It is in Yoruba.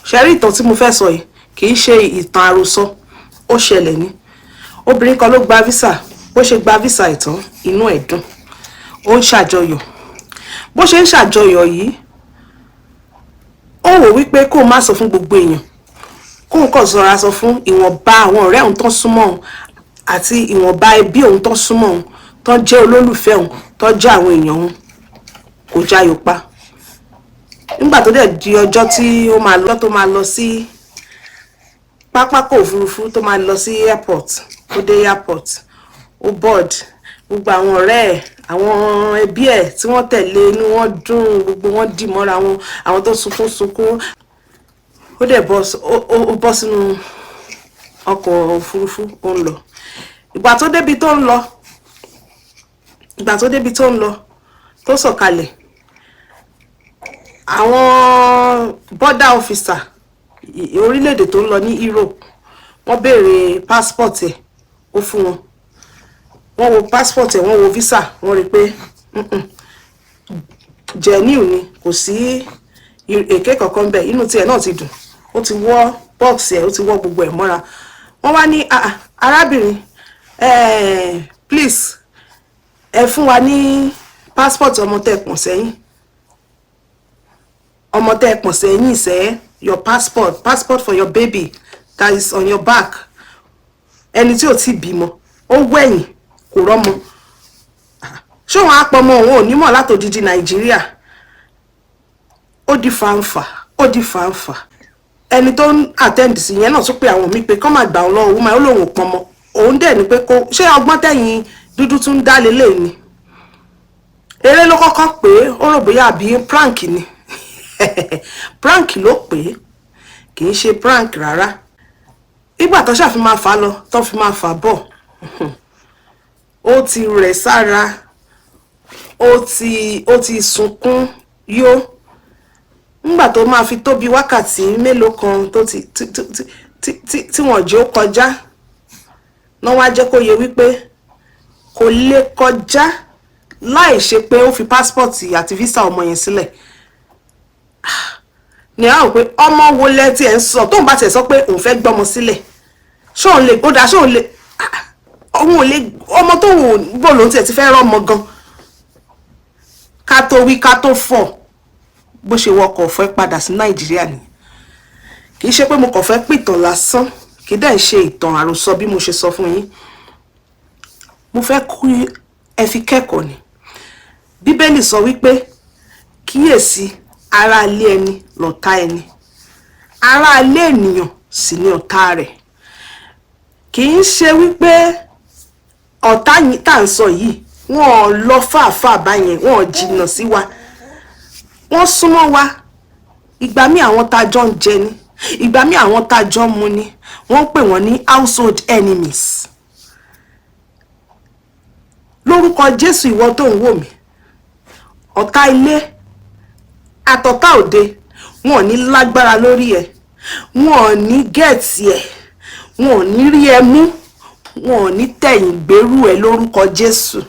Ṣe rí ìtàn tí mo fẹ́ sọ yìí, kì í ṣe ìtàn àròsọ, ó ṣẹlẹ̀ ní. Obìnrin kan ló gba visa. Bó ṣe gba visa ìtàn, inú ẹ̀ dùn, ó ń ṣàjọyọ̀. Bó ṣe ń ṣàjọyọ̀ yìí, ó wò wípé kó má sọ fún gbogbo èèyàn, kóun kàn sọra sọ fún ìwọ̀nba àwọn ọ̀rẹ́ òun tán súnmọ́ òun àti ìwọ̀nba ẹbí òun tán súnmọ́ òun, tán jẹ́ olólùfẹ́ òun, tán jẹ́ àwọn èèyàn òun. Kò jáyò pa. Nígbà tó dẹ̀ di ọjọ́ tí ó máa lọ, tó máa lọ sí pápákọ̀ òfurufú, tó máa lọ sí airport, ó dé airport, ó board. Gbogbo àwọn ọ̀rẹ́ ẹ̀, àwọn ẹbí ẹ̀ tí wọ́n tẹ̀lé, inú wọn dùn, gbogbo wọn dì mọ́ra wọn, àwọn tó sunkún sunkún. Ó dẹ̀ bọ́, ó bọ́ sínú ọkọ̀ òfurufú, ó ń lọ. Ìgbà tó débi tó ń lọ, tó sọ̀kalẹ̀, àwọn border officer orílẹ̀-èdè tó ń lọ ní Europe, wọ́n béèrè passport ẹ̀. Ó fún wọn. Wọ́n wo passport ẹ̀, wọ́n wo visa, wọ́n rí i pé genuine ni, kò sí èké kankan bẹ́ẹ̀. Inú tiẹ̀ náà ti dùn, ó ti wọ́ box ẹ̀, ó ti wọ́ gbogbo ẹ̀ mọ́ra. Wọ́n wá ní, "Ah, ah, arábìnrin, please, ẹ fún wa ní passport ọmọ tẹ́ ẹ pọ̀n sẹ́yìn, ọmọ tẹ́ ẹ pọ̀n sẹ́yìn sẹ́, your passport, passport for your baby that is on your back." Ẹni tí ò tí bímọ, ó wẹ̀yìn, kò rọ́mọ. Ṣé òun á pọmọ òun ò ní mọ̀ látòdìdí Nàìjíríà? Ó di fàǹfà, ó di fàǹfà. Ẹni tó ń attend sí yẹn náà tún pé àwọn míì pé kọ́ máa gbà ọ́ lọ́wọ́ woman. Ó lóun ò pọnmọ òun dẹ̀ ni pé kó ṣé ọgbọ́n tẹ̀yìn dúdú tún dá lélẹ̀ ni. Eré ló kọ́kọ́ pé, ó rò bóyá àbí prank ni. Prank ló pé, kì í ṣe prank rárá. Ìgbà tó ṣàfi máa fà á lọ, tó fi máa fà á bọ̀, ó ti rẹ̀ sára, ó ti sunkún yó. Nígbà tó máa fi tó bí wákàtí mélòó kan tó ti tí wọ́n jẹ́ ó kọjá náà, wá jẹ́ kó yẹ wípé kò lè kọjá láì ṣe pé ó fi passport àti visa ọmọ yẹn sílẹ̀. Ní àwọn pé ọmọ wo lẹ tí ẹ ń sọ? Tóun bá tiẹ̀ sọ pé òun fẹ́ gbọ́mọ sílẹ̀, ṣóun lè ó dáa? Ṣóun lè, òun ò lè, ọmọ tóun ò bò lóun tiẹ̀ ti fẹ́ rọ́mọ gan. Ká tó wí, ká tó fọ̀, bó ṣe wọkọ̀ ọ̀fẹ́ padà sí Nàìjíríà ni. Kì í ṣe pé mo kàn fẹ́ pìtàn lásán, kì í dẹ̀ ṣe ìtàn àròsọ. Bí mo ṣe sọ fún yín, mo fẹ́ kú ẹ fi kẹ́kọ̀ọ́ ni. Bíbélì sọ wípé, "Kíyèsí, ará ilé ẹni lọ̀tá ẹni, ará ilé ènìyàn sì ni ọ̀tá rẹ̀." Kì í ṣe wípé ọ̀tá tá à ń sọ yìí, wọ́n ò lọ fàáfàá báyẹn, wọ́n ò jìnnà sí wa, wọ́n súnmọ́ wa. Ìgbà míì, àwọn tá a jọ ń jẹ ni, ìgbà míì, àwọn tá a jọ ń mu ni. Wọ́n ń pè wọ́n ní household enemies. Lórúkọ Jésù, ìwọ tó ń wò mí, ọ̀tá ilé àtọ̀tá òde, wọn ò ní lágbára lórí ẹ, wọn ò ní get ẹ, wọn ò ní rí ẹ mú, wọn ò ní tẹ̀yìn gbèrú ẹ lórúkọ Jésù.